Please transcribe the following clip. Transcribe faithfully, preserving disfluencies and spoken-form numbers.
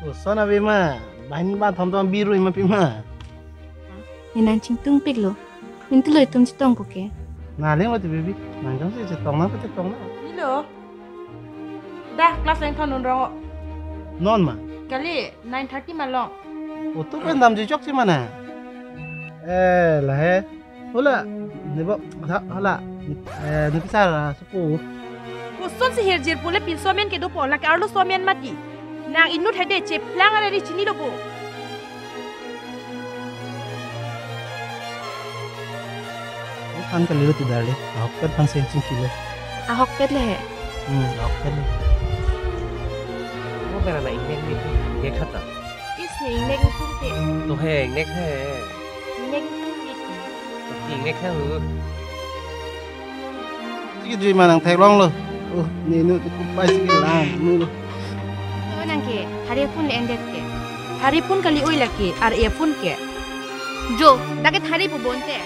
Koson ave ma, banghini bathom atum birui ma pima. Ne nang chingtungpiklo. Mintu lo itum chetongpo ke. Nang lenglo ti baby. Nang jongsi chetong nang pe chetong nang. Nilo. Da, class lengthon un rong. Non ma? Kali, nine thirty ma long. Otu pen damji chokche ma na. Eh, lahei. Hala, nebo, ha, hala. Eh, ne pisar, ah, supu. Kosonsi hirjir pule pinso amen kedopo, lake arloso amen mati. Nang inut hede cheplang arari chinilo bo. Aphan kalilo ti darling. Ahokpet aphan seng chingkilo. Ahokpet le he. Hmm, ahokpet le. Mo bera na ingnek ni, ingnek hata. Is ne ingnek ingpung te. To he, ingnek he. Ingnek ingpung te. Ingnek he hu. Sigi jui ma nang theklonglo. Oh, ne nu kupai sigi lang nu lo. To nang ke, hari phone le endet ke. Hari phone kali oi lake, ar e phone ke. Jo, dak ke hari pu bonte.